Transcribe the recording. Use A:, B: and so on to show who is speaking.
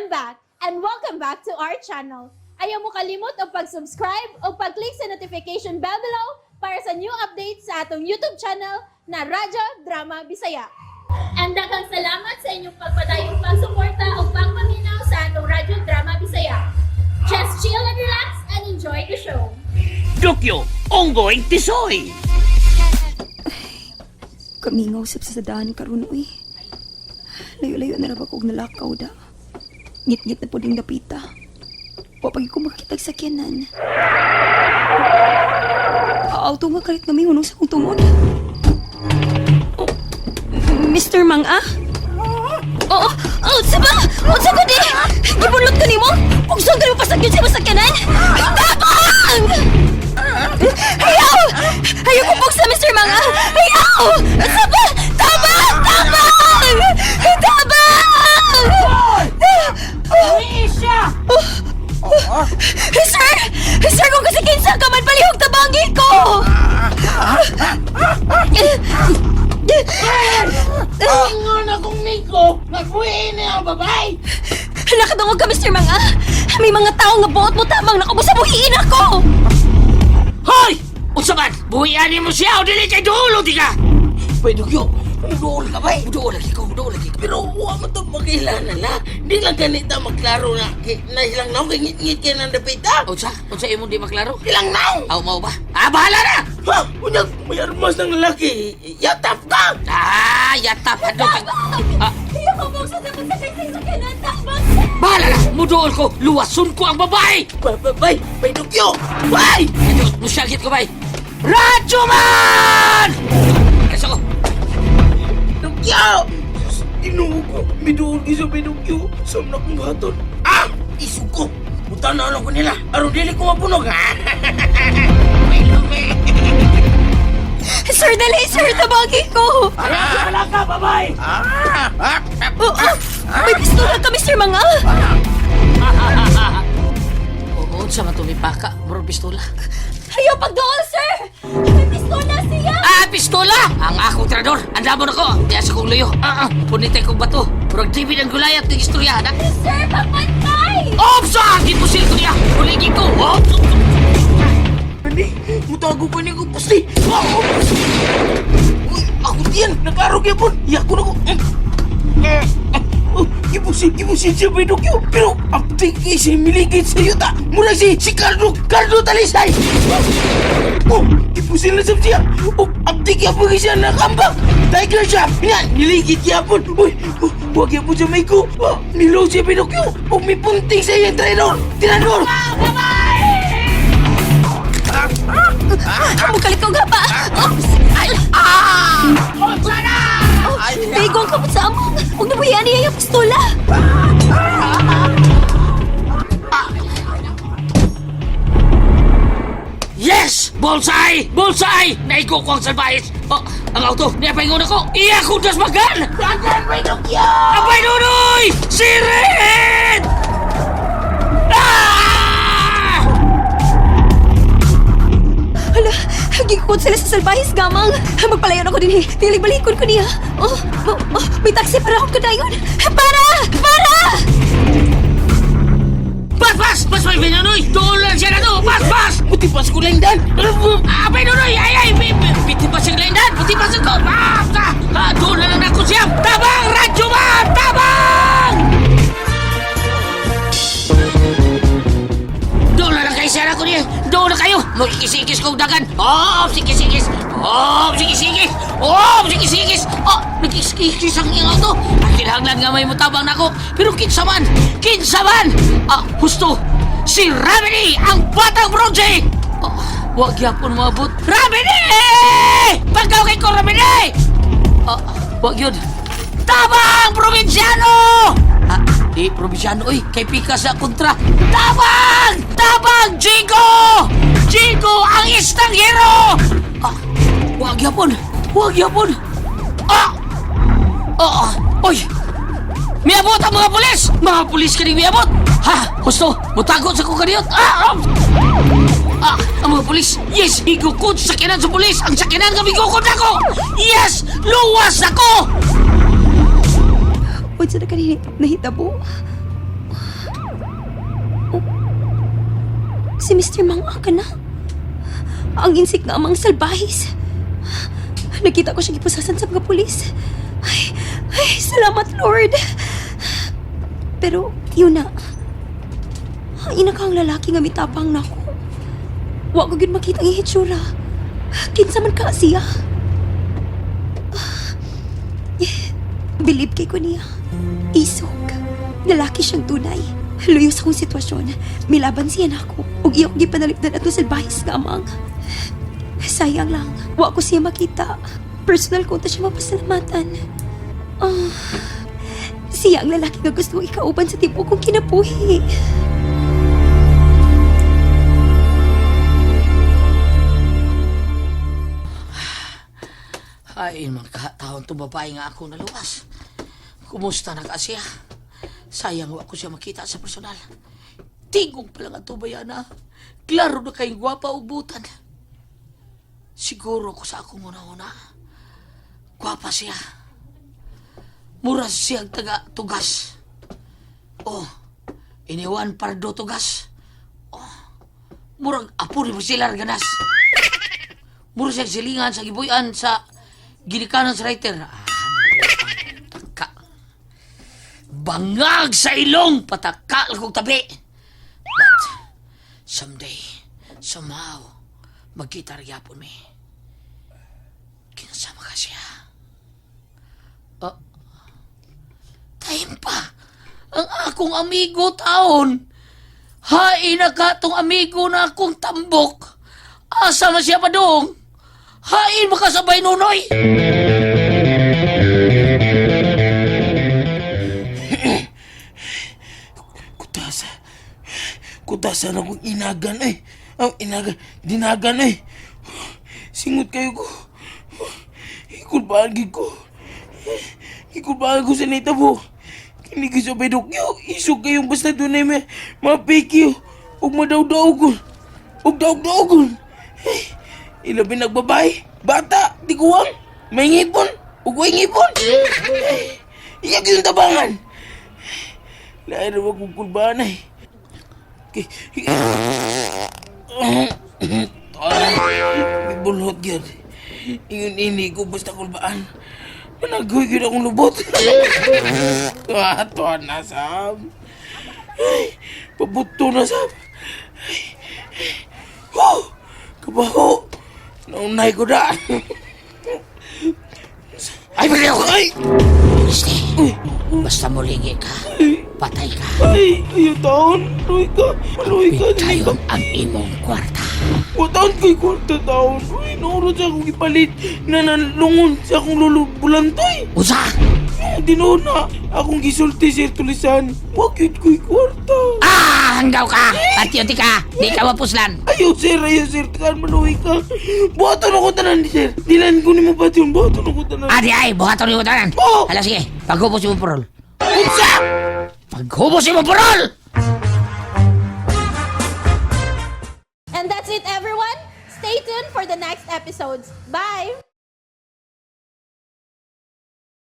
A: I'm back and welcome back to our channel. Ayaw mo kalimot og pag-subscribe o pag-click sa notification bell below para sa new updates sa atong YouTube channel na Radyo Drama Bisaya. And daghang salamat sa inyong pagpadayong pagsuporta o pagpaminaw sa atong Radyo Drama Bisaya. Just chill and relax and enjoy the show.
B: Dukyo, ongoing tisoy.
C: Kamingaw sab sa daan karon, uy. Layo-layo na ra ba kog nalakaw da. Ngit-ngit na pud ning dapita. Wa pa gyud ko makitag sakyanan. Auto nga kalit nga may hunong sa kong tungod. Oh, Mr. Mang-a? Oo, oh, unsa ba? Unsa ko di? Gibulot ko nimo? Ugson ka nimo pasagyon sa imong sakyanan? Tabang! Ayaw! Ayaw ko buksa, Mr. Mang-a! Ayaw! Unsa ba? Tabang! Tabang! Tabang!
B: Siya!
C: Sir! Sir, kung kasi kinsa ka man, palihog tabangi ko!
B: Ingon akong Nico, nagbuhi niya ang babae.
C: Nakadungog ka, Mr. Mang-a! May mga tao nga buot mo tamang nakubos sa buhiin ako!
B: Hoy! Unsa man? Buhian mo siya o dili kay dulo di ka?
D: Bay, Dugyo, muduol ka, bay.
B: Muduol lagi ko, muduol lagi ko.
D: Pero wa man to makilala na. Di lang ganita maklaro na kay na ilang naong kay ngit-ngit kay nang dapita.
B: Unsa? Unsa imong di maklaro?
D: Ilang naong?
B: Aw mao ba? Ah, bahala na!
D: Ha? Unyag, may armas ng lalaki. Yatap ka!
B: Ah, yatap hadlok. Ah,
C: Ayaw ko buksa sa pagsakay sa sakyanan! Tabang!
B: Bahala na! Muduol ko! Luwason ko ang babae!
D: Bay, bay, bay, bay, Dugyo! Bay!
B: Musyagit ko, bay! Radyo man! Kasa ko!
D: Dugyo! Sus, Ginoo ko, miduol gyud sa bay, Dugyo. Sam na kong haton. Ah! Isuko! Buta na ko nila. Aron dili ko mapunog. Bay, lume.
C: Sir, dali! Sir, tabangi ko!
D: Wala ka, babay! Ah! Ah!
C: Oh, oh, may pistola ka, Mr. Mang-a!
B: Oo, unsa man to may paka? Murag pistola.
C: Ayaw pagduol, sir! May pistola siya!
B: Ah, pistola! Ang akong tirador. Andamon ako. Diya sa kong luyo. Ah, ah. Punitay kong bato. Murag David ang Goliath ng istorya, na.
C: Sir, pagpantay!
B: Opsa! Gipusil ko niya! Uligi ko! Ops!
D: Ani, mutago pa ni ko pusti. Oh, uy, ako diyan, naklaro gyapon. Yako na ko. Oh, gipusil, gipusil siya bay Dugyo. Pero aptik kay si miligid sa yuta. Mura si si Cardo, Cardo Talisay. Oh, gipusil na sab siya. Oh, aptik gyapon kay siya nakambak. Tiger siya. Nga, niligid gyapon. Uy, oh, wag gyapon siya may ko. Oh, nilaw siya bay Dugyo. Oh, may punting sa iya tirador. Tirador.
C: Mukalit ko nga pa! Oops! Ay! Ah! Bigong kapot sa among! Huwag nabuhian niya yung pistola!
B: Yes! Bullseye! Bullseye! Naigo ko ang salbayes! Oh, ang auto! Niyapaingon ako! Iya ko dasmagan!
D: Dagan bay Dugyo!
B: Abay nunoy! Sirit! Ah!
C: Hala, gigukod sila sa salbahis, gamang! Magpalayon ako din eh. Tilig balikon ko niya. Oh, oh, oh, may taxi para akong kadayon. Para! Para!
B: Pas, pas! Pas, may binunoy! Doon lang siya na to! Pas, pas!
D: Buti pas ko lang dan.
B: Abay nunoy! Ay, ay! Piti pa siyang laindan! Puti pa siya ko! Ah, ah, ah, doon na lang ako siya! Tabang! Radyo man! Tabang! Doon na lang kayo siya ako niya! Doon na kayo! Magkikisikis kong dagan! Oh, sikis-sikis! Oh, sikis-sikis! Oh, sikis-sikis! Oh, nagkisikis ang iyong auto! Ang kinahanglan nga may mutabang nako! Pero kinsa man! Kinsa man! Ah, husto! Si Ramini! Ang batang bronze! Oh, wag yapon maabot. Ramini! Pagkaw kay ko, Ramini! Ah, wag yun. Tabang probinsyano! Ah, di probinsyano, oy. Kay Pika sa kontra. Tabang! Tabang! Jigo! Jigo ang istanghero! Ah, wag yapon. Wag yapon. Ah! Ah, ah, oy! Miabot ang mga pulis! Mga pulis kaning miabot! Ha? Husto! Mutago sa kong kaniyot! Ah! Ah! Ah! Ang mga pulis! Yes! Igukod sa sakyanan sa pulis! Ang sakyanan nga migukod ako! Yes! Luwas ako!
C: Unsa na kanina nahitabo? Si Mr. Manga ka na. Ang insik nga amang salbahis. Nakita ko siyang gipusasan sa mga pulis. Ay, ay, salamat Lord. Pero yun na. Ang ina ka ang lalaki nga mitabang nako. Wa ko gyud makita ang hitsura. Kinsa man ka siya. Bilib kay ko niya. Isog. Lalaki siyang tunay. Luyo sa akong sitwasyon. Milaban siya nako. Ug iya kong gipanalipdan ato salbahis nga amang. Sayang lang. Wa ko siya makita. Personal ko ta siya mapasalamatan. Ah, siya ang lalaki nga gusto kong ikauban sa tibuok kong kinabuhi.
B: Ay, man taon to babae nga ako naluwas. Kumusta na ka siya? Sayang wa ko siya makita sa personal. Tingog pa lang ang tubaya na. Klaro na kayong gwapa o butan. Siguro ko sa akong una-una. Gwapa siya. Mura siyang taga-tugas. Oh, iniwan pardo tugas. Oh, murag apo ni Marcela Arganas. Mura siyang silingan sa gibuyan sa ginikanan sa writer. Ah, taka. Bangag sa ilong, pataka kong tabi. But, someday, somehow, magkita rin yapon mi. Kinsama ka siya. Oh, time pa. Ang akong amigo taon. Hain na ka tong amigo na akong tambok. Asa man siya padung? Hain makasabay nunoy!
D: Kutasa. Kutasa na kong inagan eh. Ang inagan, dinagan eh. Singot kayo ko. Ikulbaan gid ko. Ikulbaan ko sa nitabo. Kini ko sa bedokyo. Isog kayong basta doon ay may mapikyo. Ug madawdawgon. Ug daog-daogon. Eh, ilabi nagbabay. Bata, di kuwang. May ngipon. Ug way ngipon. Eh, iyak yung tabangan. Lain na wag kong kulbaan ay. Ay, bulhot yun. Ingon ini ko basta kulbaan. Managoy yun akong lubot. Ah, tuwan na, Sam. Ay, pabuto na, Sam. Ay, oh, kabaho. Naunay ko na.
B: Ay, baliw!
D: Ay,
B: Este, basta mulingi ka, patay ka.
D: ay, ayaw taon. Luy ka. Luy ka. Dili ka.
B: Pitayon ang imong kwarta.
D: Wataon kay kwarta taon. Uy, naurot sa akong ipalit na nalungon sa akong lolo bulantoy.
B: Usa!
D: Tinuod na akong gisulti sir tulisan. Wag yun ko'y kwarta.
B: Ah, hanggaw ka! Patiyoti ka! Di ka mapuslan!
D: Ayaw sir, ayaw sir. Takaan manuwi ka. Buhaton ako tanan sir. Dilan ko ni mo pati yun. Buhaton ako tanan.
B: Adi ay, buhaton mo tanan!
D: Oh!
B: Hala, sige, paghubos mo parol.
D: Unsa!
B: Paghubos mo parol!
A: And that's it, everyone. Stay tuned for the next episodes. Bye!